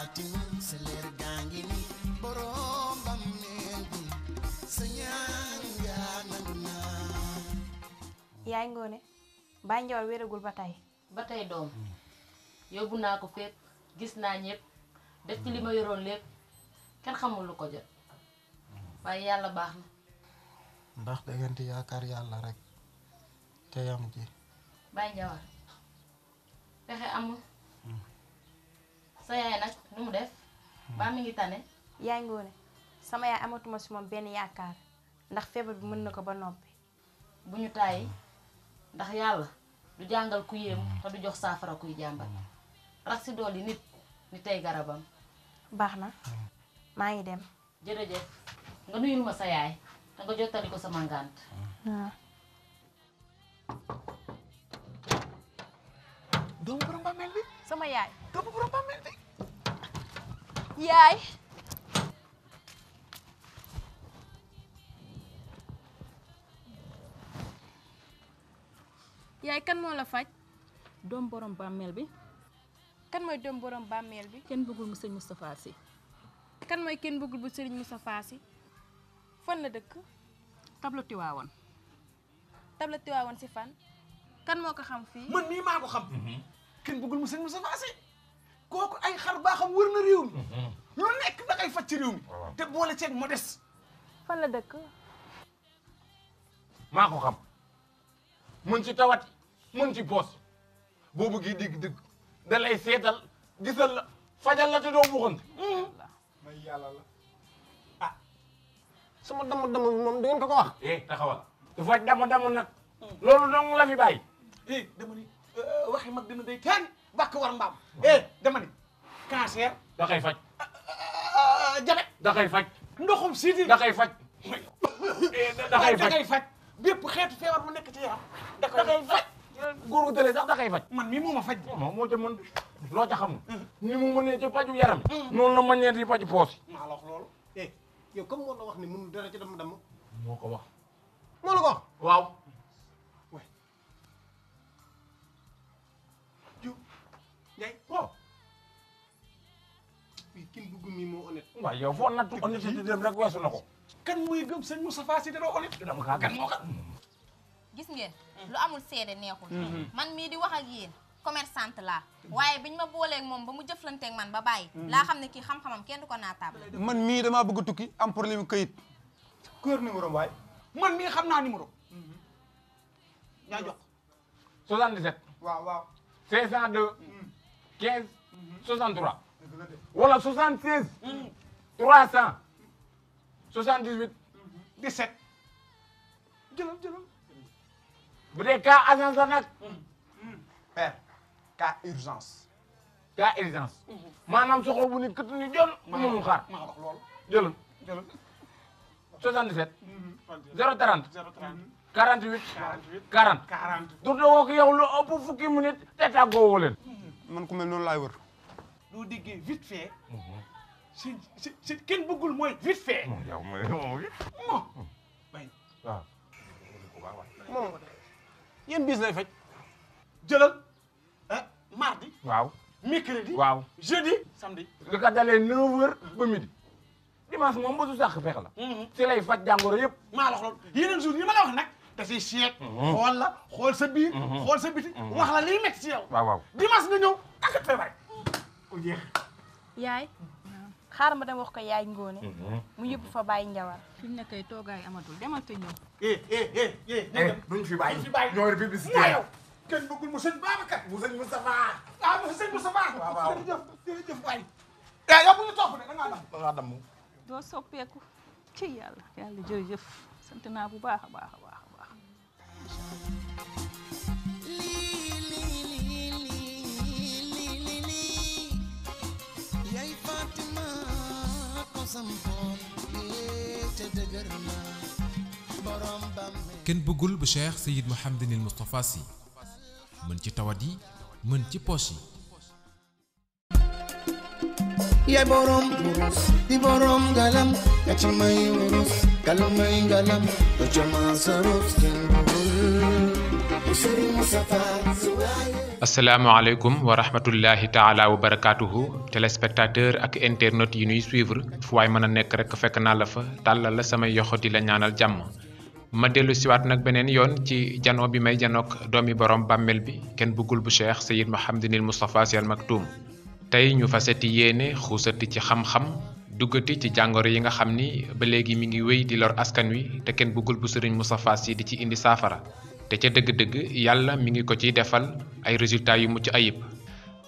Fatima sa leer gaa ngi ni borom bàmmeel bi sa ñaan yaa nangu naa. yaay Ngoné Baye Ndiawar wéragul ba tey doom yóbbu naa ko fépp gis naa ñëpp def ci li ma yoroon lépp kenn xamul lu ko jot waaye yàlla baax na. ndax da ngeen di yaakaar yàlla rek te yam ci. Baye Ndiawar pexe amul sa yaay nag nu mu def ba mi ngi tane. yaay Ngoné sama yaay amatuma si moom benn yaakaar ndax feebar bi mën na ko ba noppi. bu ñu tàyyi ndax yàlla du jàngal ku yéemu te du jox saafara kuy jàmbat rax si dool yi nit ni tey garabam. baax na maa ngi dem. jërëjëf nga nuyul ma sa yaay te nga jottali ko sama ngànt. waaw. doomu borom bàmmeel bi. sama yaay. doomu borom bàmmeel bi. yaay. yaay kan moo la faj. doom borom bàmmeel bi. kan mooy doom borom bàmmeel bi. kenn bëggul mu sëñ Moustapha Sy. kan mooy kenn bëggul bu Serigne Moustapha Sy. fan la dëkk. tableau Tiwaawan. tableau Tiwaawan si fan. kan moo ko xam fii. man mii maa ko xam. kenn bëggul mu sëñ Moustapha Sy kooku ay xar baaxam wër na réew mi. lu nekk da ngay faj ci réew mi. te boole ceeg modeste. fan la dëkk. maa ko xam mën ci tawat mën ci poos boo bëggee dégg-dégg da lay seetal gisal la fajal la te doo buxante. may yàlla la ah sama dama moom da ngeen ko wax. taxawal du faj dama nag loolu dong la fi bàyyi. dama ni waxi mag dina day teen bàkk war mbaam. dama ni cancer. da koy faj. jabet. da koy faj. ndoxum siti. da koy faj. da koy faj. bépp xeetu feebar bu nekk ci yaram. da koy faj. góor gu tële sax da koy faj. man mii moo ma faj. moo ca mën loo ca xamul. ni mu mënee ci paju yaram. noonu la mënee ci paju poos. maa la wax loolu. yow comme moo la wax ni mënul dara ci dama dama. moo ko wax. moo la ko wax. waaw. waay. Diop. Ndiaye. waaw. oui kin bëgg mi moo honnête. waaw yow foo nattu honnêteté dem rek weesu na ko. kan muy gëm sëñ Moustapha Sy dara honnête. dama kaa kan moo ko. gis ngeen lu amul seede neexul. man mii di wax ak yéen commerçante laa waaye biñ ma booleeg moom ba mu jëflanteeg man ba bàyyi. laa xam ne kii xam-xamam kenn du ko naataable. man mii damaa bëgg a tukki am problème këyit. kër numéro waay. man mii xam naa numéro. yaa jox. 77. waaw. 502. 15. 63. wala 76. 300. 78. 17. jëlal. bu dee cas agence la nag. père cas urgence. cas urgence. maanaam soxla bu ni kët ni jël. mënul xaar maa wax loolu. jëlal. 77. 030. 48. 40. du doo ko yow lu ëpp fukki minute te tàggoo woo leen. man ku mel noonu laay wër. doo déggee vite fait. si kenn bëggul mooy vite fait. yow mooy bay waaw. moom yéen bis lay faj. jëlal mardi. waaw. mercredi. waaw. jeudi. samedi. li ko dalee 9h ba midi. dimanche moom ba su sàq fexe la. si lay faj jàngoro yëpp. maa la wax loolu yeneen jours yi ma la wax nag da siy seet. xool la xool sa biir. xool sa biti. wax la liy métti ci yow. waaw. dimanche nga ñëw ak feebar ku jeex. yaay. xaaral ma dem wax ko yaay Ngoné. mu yóbbu fa Baye Ndiawar. fi mu ne kay toogaay amatul demal te ñëw. duñ fi bàyyi. ñoo yor publicité yow. kenn bëggul mu sëñ Babacar. mu sëñ Moustapha. mu sëñ Moustapha. waaw. jërëjëf waay. yow bu ñu topp de da ngaa dam. doo soppeeku ci yàlla jërëjëf sant naa bu baax a baax. yaay Fatima ko sampoon te dëgër na borom bàmmeel. kenn bëggul bu Cheikh Seyyid Mouhamadinil Moustapha Sy mën ci tawat yi mën ci poche yi. yaay borom wurus di borom ngalam ka ci may wurus kala may ngalam do jama saruf kenn bëggul Serigne Moustapha Sy waaye asalaamaaleykum wa rahmatullahi taala wa barakaatuhu téléspectateur ak internautes yi ñuy suivre fu waay mën a nekk rek fekk naa la fa tàllal la samay yoxo di la ñaanal jàmm ma dellu siwaat nag beneen yoon ci janoo bi may janook doomi borom bàmmeel bi kenn bëggul bu Cheikh Seyyid Mouhamadinil Moustapha Sy Al Maktoum tey ñu faseti yéene xuusati ci xam-xam duggati ci jàngoro yi nga xam ni ba léegi mi ngi wéy di lor askan wi te kenn bëggul bu Sëriñ Moustapha Sy di ci indi saafara te ca dëgg-dëgg yàlla mi ngi ko ciy defal ay résultats yu mucc ayib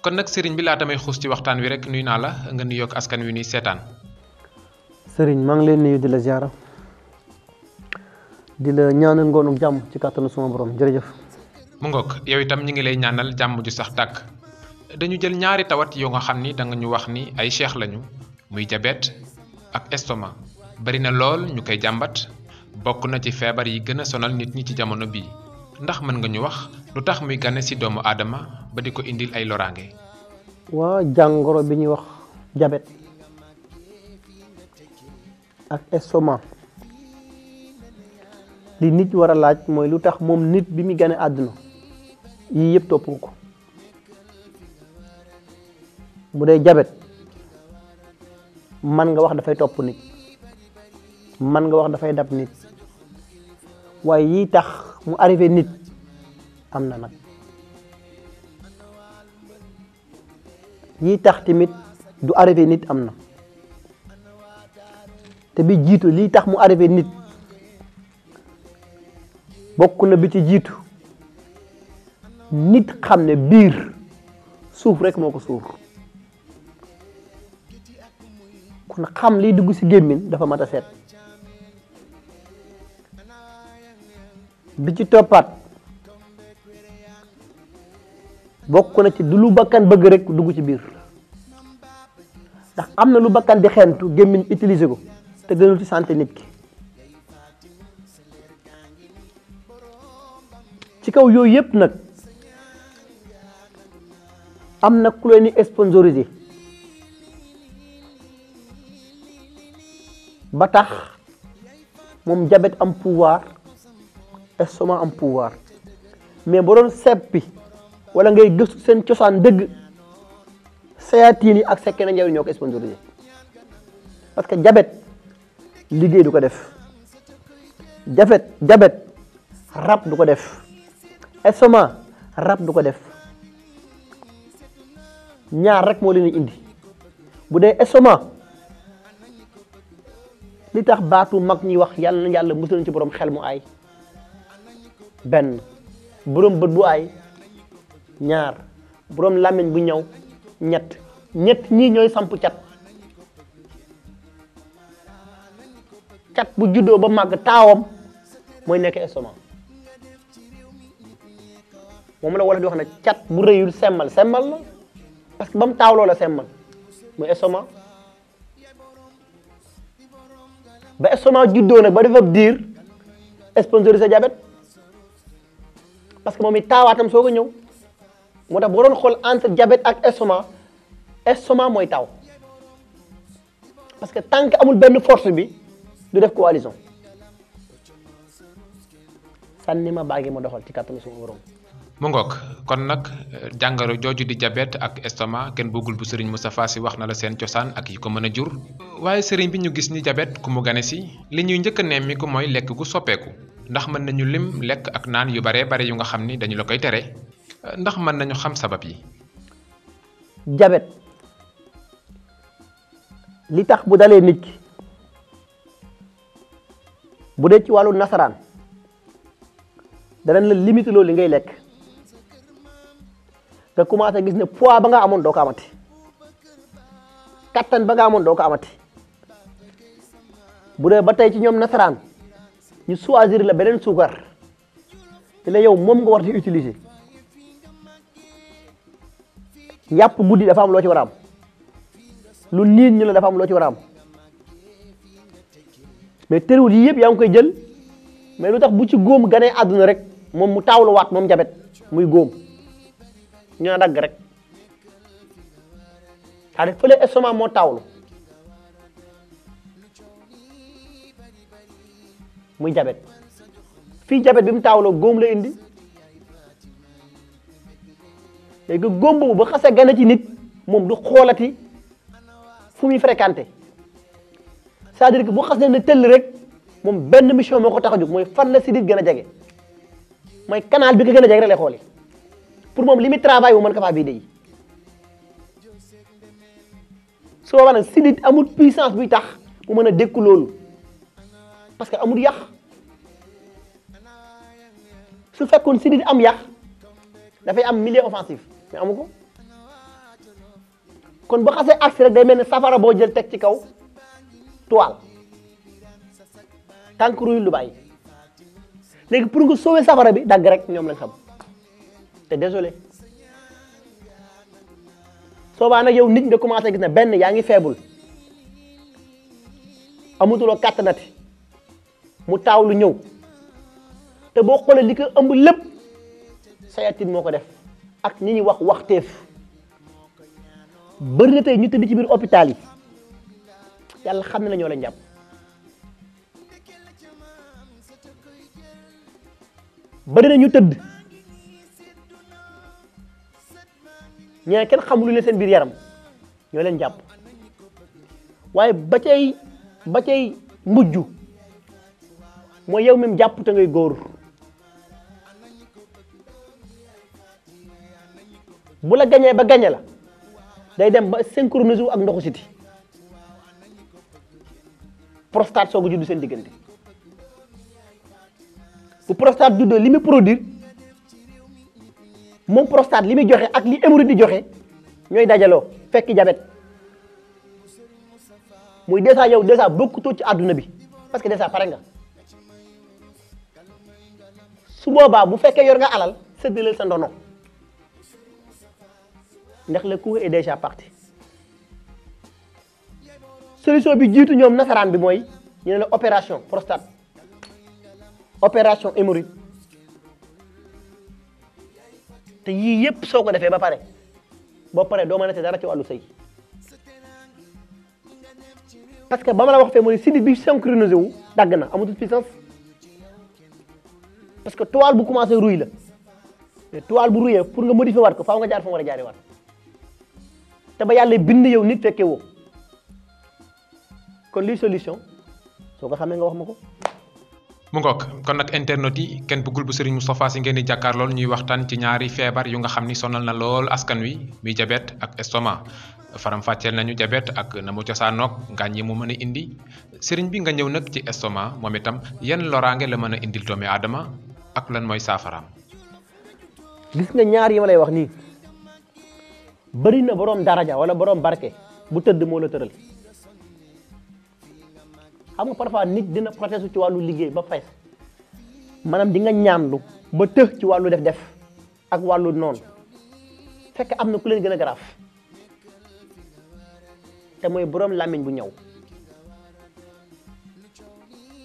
kon nag sëriñ bi laa tamay xuus ci waxtaan wi rek nuy naa la nga nuyoog askan wi nuy seetaan. sëriñ maa ngi leen nuyu di la ziara di la ñaanal ngoonu jàmm ci kàttanu suma borom jërëjëf. mu ngoog yow itam ñu ngi lay ñaanal jàmm ju sax dàkk dañu jël ñaari tawat yoo nga xam ni da nga ñu wax ni ay cheikh lañu muy diabète ak estomac bari na lool ñu koy jàmbat bokk na ci feebar yi gën a sonal nit ñi ci jamono bii. ndax mën nga ñu wax lu tax muy gane ci doomu aadama ba di ko indil ay loraange. waa jàngoro bi ñuy wax diabète ak estomac li nit war a laaj mooy lu tax moom nit bi muy gane àdduna yii yëpp topp ko bu dee diabète man nga wax dafay topp nit man nga wax dafay dab nit waaye yii tax mu arrivé nit am na nag yii tax tamit du arrivé nit am na te bi jiitu lii tax mu arrivé nit bokk na bi ci jiitu nit xam ne biir suuf rek moo ko suur kon xam liy dugg ci gémmiñ dafa mat a seet bi ci toppaat bokk na ci du lu bakkan bëgg rek dugg ci biir ndax am na lu bakkan di xentu gémmiñ utiliser ko te gënul ci santé nit ki ci kaw yooyu yëpp nag am na ku leen di sponsorisé ba tax moom diabète am pouvoir estomac am pouvoir mais bu doon seppi wala ngay gëstu seen cosaan dëgg sayatine yi ak sekke na njëriñ ñoo ko sponsorisé parce que diabète liggéey du ko def diabète rab du ko def estomac rab du ko def ñaar rek moo leen indi bu dee estomac li tax baatu mag ñi wax yàlla na yàlla musal ci borom xel mu aay benn borom bët bu aay ñaar borom làmmiñ bu ñëw ñett ñii ñooy samp cat bu juddoo ba màgg taawam mooy nekk estomac moom la wala di wax ne cat bu rëyul semmal la parce que ba mu taawloo la semmal mooy estomac ba estomac juddoo nag ba def ab diir sponsorisé diabète parce que moom it taawaatam soo ko ñëw moo tax boo doon xool entre diabète ak estomac mooy taw parce que tant que amul benn force bi du def coalition sànni ma baagi ma doxal ci kàttanu suma borom. mu ngoog kon nag jàngoro jooju di diabète ak estomac kenn bëggul bu Sëriñ Moustapha Sy wax na la seen cosaan ak yi ko mën a jur waaye sëriñ bi ñu gis ni diabète ku mu gane si li ñuy njëkk a nemmiku mooy lekk gu soppeeku ndax mën nañu lim lekk ak naan yu baree bare yu nga xam ni dañu la koy tere ndax mën nañu xam sabab yi. diabète li tax bu dalee nit ki bu dee ci wàllu nasaraan danañ la limité loolu li ngay lekk nga commencé gis ne poids ba nga amoon doo ko amati kattan ba nga amoon doo ko amati bu dee ba tey ci ñoom nasaraan ñu choisir la beneen suukar te la yow moom nga war di utiliser yàpp guddi dafa am loo ci war a am lu niin ñu la dafa am loo ci war a am mais terewul yi yëpp yaa ngi koy jël mais lu tax bu ci góom ganee àdduna rek moom mu taawlu waat moom diabète muy góom ñu na dagg rek c'est-à-dire fële estomac moo taawlu muy diabète fii diabète bi mu taawloo góom la indi léegi góom boobu ba xasee gane ci nit moom du xoolati fu muy fréquenté c'est-à-dire que bu xas ne tëll rek moom benn mission moo ko tax a jóg mooy fan la sidit gën a jege mooy canal bi ko gën a jege rek lay xooli pour moom li muy travail mu mën ko faa vidé yi su boobaa nag sidit amul puissance buy tax mu mën a dékku loolu parce que amul yàq su fekkoon sidit am yàq dafay am milieu offensif mais amu ko kon bu xasee agsi rek day mel ne safara boo jël teg ci kaw toile tànk ruyul lu bàyyi léegi pour nga sauver safara bi dagg rek ñoom lañ xam te désolé soobaa nag yow nit nga commencé gis ne benn yaa ngi faible amutuloo kàttanati mu taaw lu ñëw te boo xoolee li ko ëmb lépp sayatin moo ko def ak ñi ñuy wax waxteef bëri na tey ñu tëdd ci biir hôpital yi yàlla xam ne la ñoo leen jàpp bëri na ñu tëdd ñee kenn xamul lu ne seen biir yaram ñoo leen jàpp waaye ba cay mujj mooy yow même jàpp te ngay góor bu la gañee ba gañe la day dem ba synchronise wu ak ndoxu siti prostate soog a juddu seen diggante bu prostate juddoo li muy produire moom prostate li muy joxe ak li hémorroïde di joxe ñooy dajaloo fekk diabète muy déjà yow déjà bokkutoo ci àdduna bi parce que déjà pare nga su boobaa bu fekkee yor nga alal séddaleel sa ndono ndax le coup est déjà parti solution bi jiitu ñoom nasaraan bi mooy ñu ne la opération prostate opération hémorroïde te yii yëpp soo ko defee ba pare boo paree doo mën a te dara ci wàllu sëy parce que ba ma la wax fee mooy sidit bi synchronisé wu dagg na amatul puissance parce que toile bu commencé rouille la mais toile bu rouillé pour nga modifier waat ko faaw nga jaar fa mu war a jaaree waat te ba yàlla bind yow nit fekkee woo kon luy solution soo ko xamee nga wax ma ko. mu ngoog kon nag internet yi kenn bëggul bu Serigne Moustapha Sy ngeen di jàkkaarlool ñuy waxtaan ci ñaari feebar yu nga xam ni sonal na lool askan wi muy diabète ak estomac faram fàcceel nañu diabète ak na mu cosaanoog ngaañ yi mu mën a indi Serigne bi nga ñëw nag ci estomac moom itam yan loraange la mën a indil doomi aadama ak lan mooy saafaraam. gis nga ñaar yi ma lay wax nii bëri na borom daraja wala borom barke bu tëdd moo la tëral. xam nga parfois nit dina protéger ci wàllu liggéey ba fees maanaam di nga ñaanlu ba tëx ci wàllu def ak wàllu noonu fekk am na ku leen gën a garaaf te mooy borom làmmiñ bu ñëw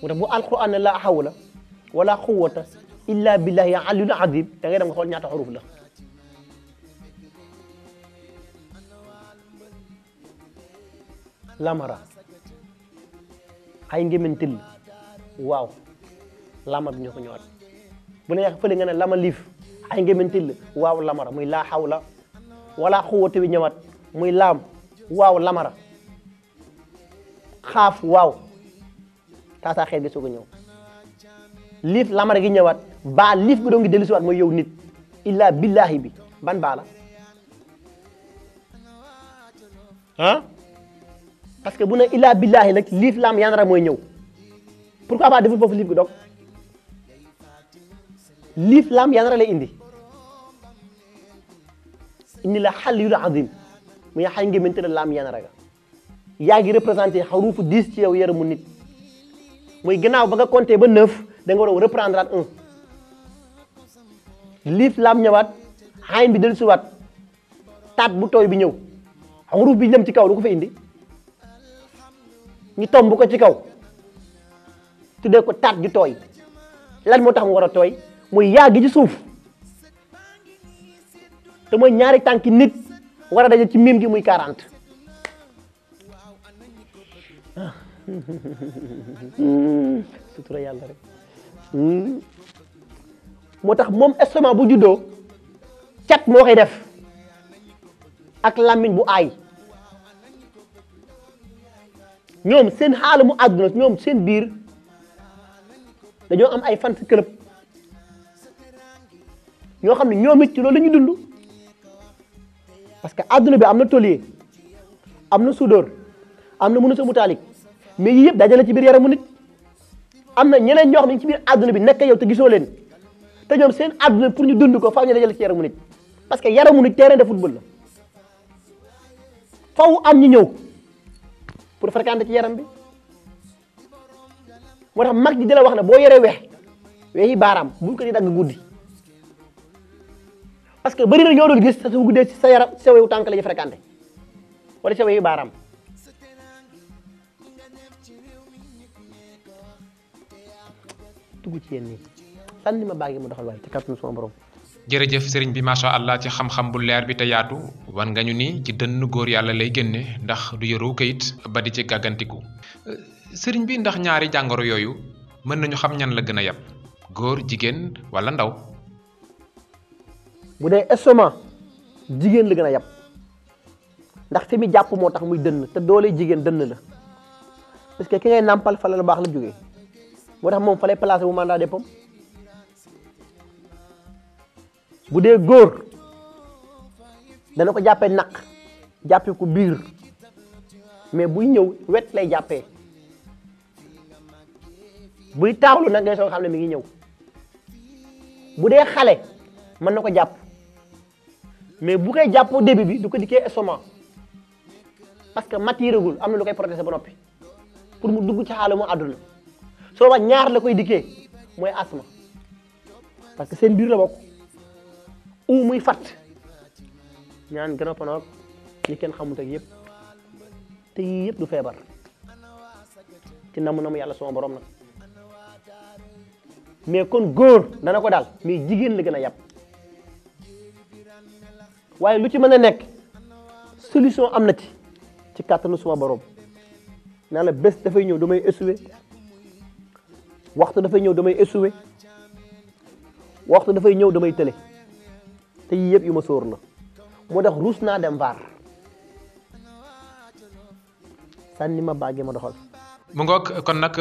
mu tax bu alquran la hawla wala quwwata illa billahi aliyul azim da ngay dem nga xool ñaata xuruf la lamara xay ngémentil waaw lama bi ñoo ko ñëwaat bu la fële nga ne lama liif xay ngémentil waaw lamara muy laa xawla wala xuwata bi ñëwaat muy laam waaw lamara xaaf waaw taasaa xeet gi soog a ñëw liif lamara gi ñëwaat baa liif gi doo ngi dellu si waat mooy yow nit illa billahi bi ban baa la ah parce que bu ne illa billahi nag liif laam yanara mooy ñëw pourquoi pas deful foofu liif gi dog liif laam yanara lay indi la xaliyul azim muy xay ngémente la laam yanara ga yaa ngi représenté xarufu 10 ci yow yaramu nit muy gannaaw ba nga compté ba 9 da nga war a reprendre at 1 liif laam ñëwaat xayn bi del siwaat taat bu tooy bi ñëw xaruf bi dem ci kaw lu ko fa indi ñu tomb ko ci kaw tuddee ko taat ju tooy lan moo tax mu war a tooy muy yaa gi ci suuf te mooy ñaari tànki nit war a daje ci miim gi muy 40 sutura yàlla rek moo tax moom estomac bu juddoo cat moo koy def ak làmmiñ bu aay ñoom seen xaala mu àdduna ñoom seen biir dañoo am ay fans club ñoo xam ne ñoom it ci loolu la ñuy dund parce que àdduna bi am na tôlier am na soudeur am na menuisier métallique mais yii yëpp dajale ci biir yaramu nit am na ñeneen ñoo xam ne ci biir àdduna bi nekk yow te gisoo leen te ñoom seen àdduna pour ñu dund ko faaw ñu dajale ci yaramu nit parce que yaramu nit terrain de football la faw am ñu ñëw pour fréquenter ci yaram bi moo tax mag ji di la wax ne boo yoree wex yi baaraam bul ko di dagg guddi parce que bëri na ñoo doon gis sa su guddee ci sa yaram sa wewu tànk la ñu fréquenter wala sa wewu baaraam dugg ci yéen nii sànni ma baagi ma doxal waaye ci kàttanu sama borom. jërëjëf sëriñ bi macha allah ci xam-xam bu leer bi te yaatu wan nga ñu ni ci dënn góor yàlla lay génne ndax du yoru kayit ba di ci gàggantiku sëriñ bi ndax ñaari jàngoro yooyu mën nañu xam ñan la gën a yab góor jigéen wala ndaw. bu dee estomac jigéen la gën a yab ndax fi mu jàpp moo tax muy dënn te doole jigéen dënn la parce que ki ngay nàmpal fa la lu baax la jógee moo tax moom fa lay placé bu mandat dépôt bu dee góor dana ko jàppee naq jàppee ko biir mais buy ñëw wet lay jàppee buy taawlu nag ngay soo xam ne mi ngi ñëw bu dee xale mën na ko jàpp mais bu koy jàppoo début bi du ko dikkee estomac parce que matiragul am na lu koy protéger ba noppi pour mu dugg ci xaala mu àdduna soo ba ñaar la koy dikkee mooy asma parce que seen biir la bokk u muy fat ñaan gën a panoog ñi kenn xamut ak yëpp te yii yëpp du feebar ci namu yàlla sama borom nag mais kon góor dana ko daal mais jigéen la gën a yàpp waaye lu ci mën a nekk solution am na ci kàttanu suma borom naa la bés dafay ñëw damay essuyer waxtu dafay ñëw damay essuyer waxtu dafay ñëw damay tële te yii yëpp yu ma sóor la moo tax ruus naa dem vaar sànni ma bàggee ma doxal. mu ngoog kon nag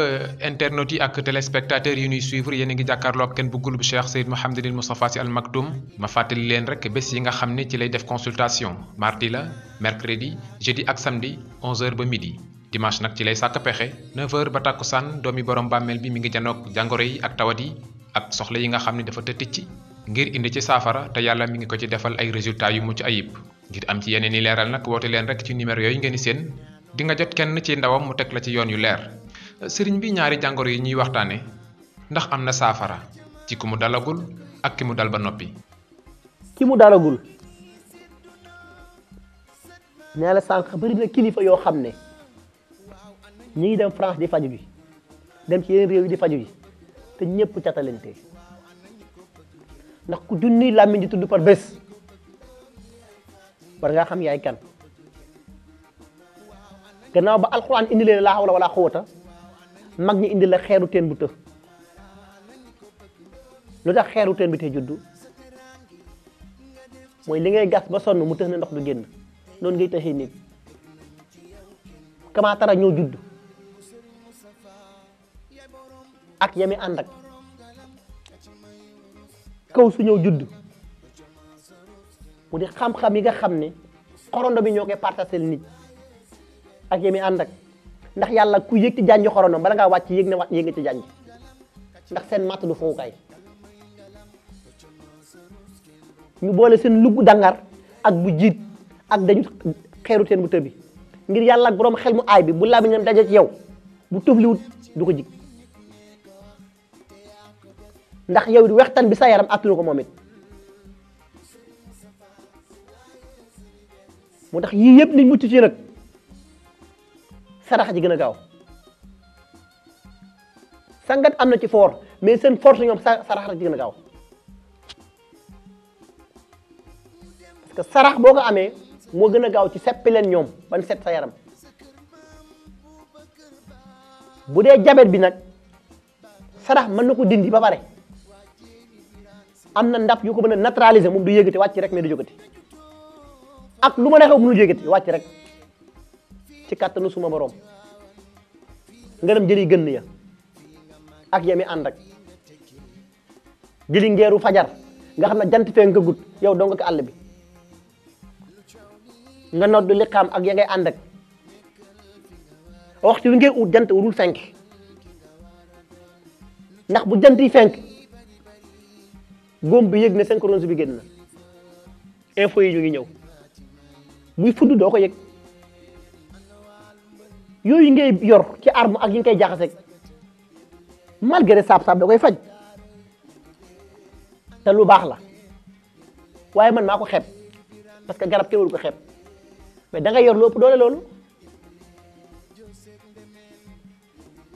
internautes yi ak téléspectateurs yi ñuy suivre yéen a ngi jàkkaarloog kenn bëggul bu Cheikh Seyd Mouhamadinil Moustapha Sy Al Maktoum ma fàttali leen rek bés yi nga xam ne ci lay def consultation mardi la mercredi jeudi ak samedi 11h ba midi dimanche nag ci lay sàkk pexe 9h ba takkusaan doomi borom bàmmeel bi mi ngi janoog jàngoro yi ak tawat yi ak soxla yi nga xam ne dafa tëticc ngir indi ci saafara te yàlla mi ngi ko ci defal ay résultats yu mucc ayib ngir am ci yeneen i leeral nag woote leen rek ci numéro yooyu ngeen di seen di nga jot kenn ci ndawam mu teg la ci yoon yu leer sëriñ bi ñaari jàngoro yi ñuy waxtaane ndax am na saafara ci ku mu dalagul ak ki mu dal ba noppi. ki mu dalagul nee la sànq bëri na kilifa yoo xam ne ñi ngi dem France di faju ji dem ci yeneen réew yi di faju ji te ñëpp catalante ndax ku junni làmmiñ di tudd par bés war ngaa xam yaay kan gannaaw ba alxuraan indi leen laa hawla wala quwwata mag ñi indi la xeeru teen bu të lu tax xeeru teen bi te juddu mooy li ngay gas ba sonn mu tëx ne ndox du génn noonu ngay tëxee nit kamaatara ñoo judd ak yami ànd ak kaw su ñëw judd mu di xam-xam yi nga xam ne xorondo bi ñoo koy partagé nit ak yami ànd ak ndax yàlla ku yëg ci janj xorondo bala ngaa wàcc yëg nga ci janj ndax seen matt du fowukaay ñu boole seen lugg dangar ak bu jiit ak dañu xeeru teen bu tëbi ngir yàlla ak borom xel mu aay bi bu làmmiñam daje ci yow bu tëfliwut du ko jig ndax yow it wextan bi sa yaram attunu ko moom it moo tax yii yëpp niñ mucc ci nag sarax ji gën a gaaw sangat am na ci foor mais seen force ñoom sarax ji gën a gaaw parce que sarax boo ko amee moo gën a gaaw ci seppi leen ñoom ban set sa yaram bu dee jabet bi nag sarax mën na ko dindi ba pare am na ndap yu ko mën a neutraliser moom du yëgati wàcc rek mais du jógati ak lu ma neexee mënu jégati wàcc rek ci kàttanu suma borom nga dem jëli gën ya ak yami ànd ak jëli ngeeru fajar nga xam ne jant fee nga gut yow dong ko àll bi nga noddu liqaam ak ya ngay ànd ak waxtu wi ngay ut jant warul fenk ndax bu jant yi fenk góom bi yëg ne synchronise bi génn na info yi ñu ngi ñëw buy fudd doo ko yëg yooyu ngay yor ci arme ak yi nga koy jaxaseeg malgré saab-saab da koy faj te lu baax la waaye man maa ko xeeb parce que garab kenn waru ko xeeb mais da ngay yor lu ëpp doole loolu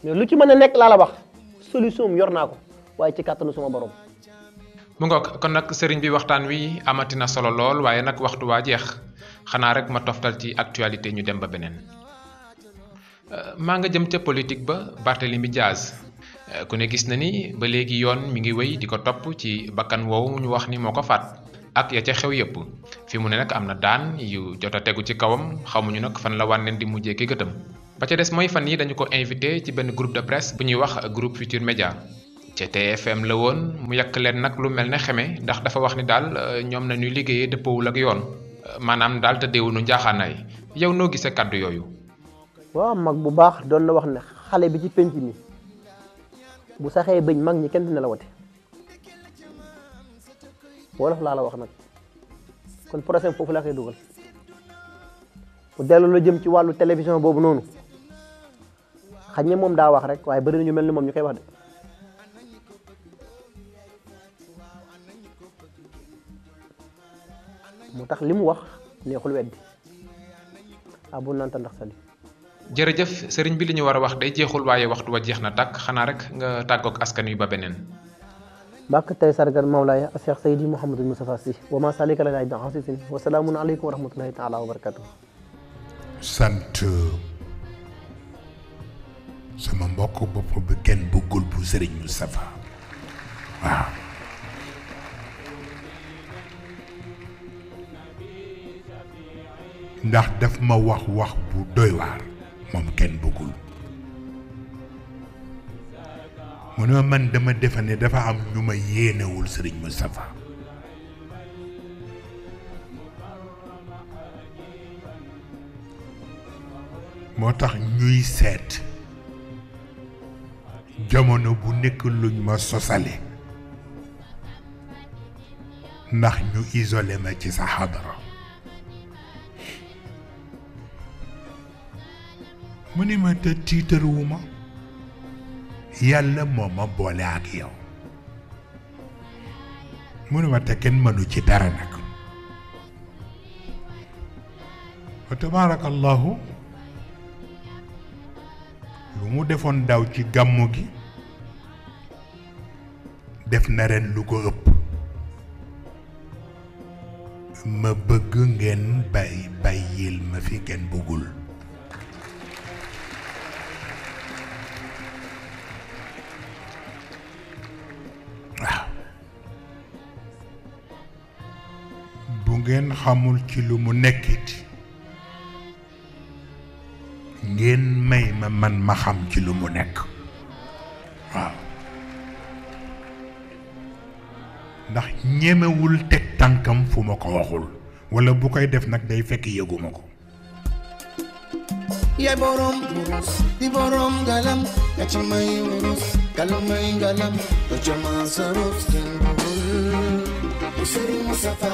mais lu ci mën a nekk laa la wax solution yor naa ko waaye ci kàttanu suma borom. mu ngoog kon nag sëriñ bi waxtaan wi amati na solo lool waaye nag waxtu waa jeex xanaa rek ma toftal ci actualité ñu dem ba beneen maa nga jëm ca politique ba Barthélémy Diaz ku ne gis na ni ba léegi yoon mi ngi wéy di ko topp ci bakkan woowu ñu wax ni moo ko faat ak ya ca xew yëpp fi mu ne nag am na daan yu jot a tegu ci kawam xamuñu nag fan la wànneen di mujjee ki gëtëm ba ca des mooy fan yi dañu ko invité ci benn groupe de presse bu ñuy wax groupe Futur Média ca TFM la woon mu yàq leen nag lu mel ne xeme ndax dafa wax ni daal ñoom na ñuy liggéeyee dëppoowul ak yoon maanaam daal te deewunu njaaxaanaay yow noo gisee kàddu yooyu. waaw mag bu baax doon na wax ne xale bi ci penc mi bu saxee bëñ mag ñi kenn dina la wate wolof laa la wax nag kon prochain foofu laa koy dugal bu dellu la jëm ci wàllu télévision boobu noonu xañ ne moom daa wax rek waaye bëri na ñu mel ni moom ñu koy wax de moo tax li mu wax neexul weddi abu nanta ndax sali jërëjëf sëriñ bi li ñu war a wax day jeexul waaye waxtu wa jeex na tàkk xanaa rek nga tàggoog askan wi ba beneen bàkk tey sargal mawlaaya a Cheikh Seydi Mouhamadou Moustapha Sy wa ma salika la bi asisin wa salaamun aleykum wa rahmatullahi taala wa barakatuh sant sama mbokk bopp bi kenn bëggul bu sëriñ Moustapha waaw ndax daf ma wax bu doy waar moom kenn bëggul mu ne man dama defe ne dafa am ñu ma yéenewul sëriñ Moustapha moo tax ñuy seet jamono bu nekk luñ ma sosale ndax ñu isolé ma ci sa xadara mu ni ma te tiitaruwuma yàlla moo ma boole ak yow mu ni ma te kenn mënu ci dara nag wa tabaarakallahu lu mu defoon daw ci gàmmu gi def na ren lu ko ëpp ma bëgg ngeen bàyyil ma fi kenn bëggul waaw bu ngeen xamul ci lu mu nekkit ngeen may ma man ma xam ci lu mu nekk waaw ndax ñemewul teg tànkam fu ma ko waxul wala bu koy def nag day fekk yëguma ko yaay borom wurus di borom ngalam yaa ci may wurus galam may ngalam doo ca ma sa rus kenn bugul Sëriñ Moustapha